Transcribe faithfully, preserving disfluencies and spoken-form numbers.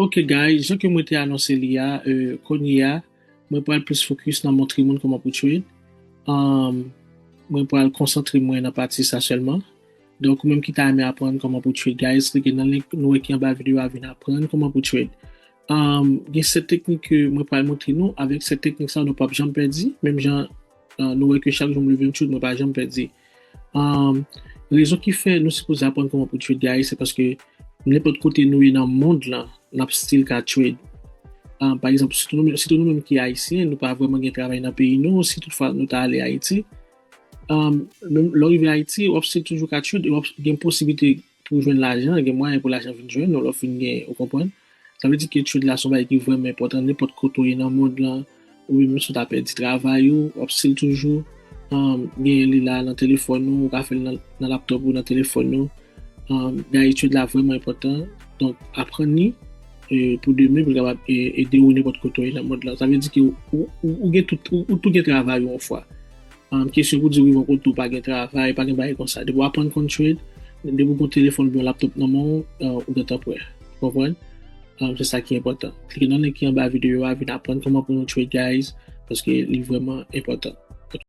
Ok guys, jan ke mwen te anonse li a, euh, kounye a, mwen pral plis focus nan montre moun kòman pou trade. Um, mwen pral konsantre mwen nan pati sa sèlman. Donk, ou menm ki ta renmen aprann kòman pou trade, guys, klike nan link nou wè ki anba videyo a, vin aprann kòman pou trade. Um, gen sèt teknik ke mwen pral montre nou. Avèk sèt teknik sa, nou p ap janm pèdi. Menm jan uh, nou wè ke chak jou m leve m trade, mwen pa janm pèdi. Um, rezon ki fè nou sipoze aprann kòman pou trade, guys, se paske nenpòt kote nou ye nan mond lan, n ap still ka trade. Um, pa egzanp, sitou nou, sitou nou menm ki ayisyen, nou pa vrèman gen travay nan peyi nou, si toutfwa nou ta ale Ayiti, um, menm lè w rive Ayiti, w ap still toujou ka trade, e w ap gen posiblite pou jwenn lajan, gen mwayen pou lajan vin jwenn ou lè w fin gen, ou konprann? Sa vle di ke trade la se yon bagay ki vrèman enpòtan, nenpòt kote w ye nan mond lan, oubyen menm si w ta pèdi travay ou, w ap still toujou um, gen li la nan telefòn ou, ou ka fè l nan, nan laptop ou, nan telefòn ou. Um, guys, trade la vrèman enpòtan. Donk, aprann li euh, pou demen, pou l kapab euh, ede ou nenpòt kote w ye nan mond lan. Sa vle di ke ou, ou, ou, ou gen tout, ou, ou tou gen travay ou yon fwa. Um, kesyon pou di w rive yon kote ou pa gen travay, pa gen bagay konsa. Depi w aprann konn trade, depi w gen yon telefòn oubyen yon laptop nan men w, euh, ou gentan prè. Ou konprann? Um, se sa ki enpòtan. Klike nan link ki anba videyo a, vin aprann kòman pou nou trade, guys, paske li vrèman enpòtan.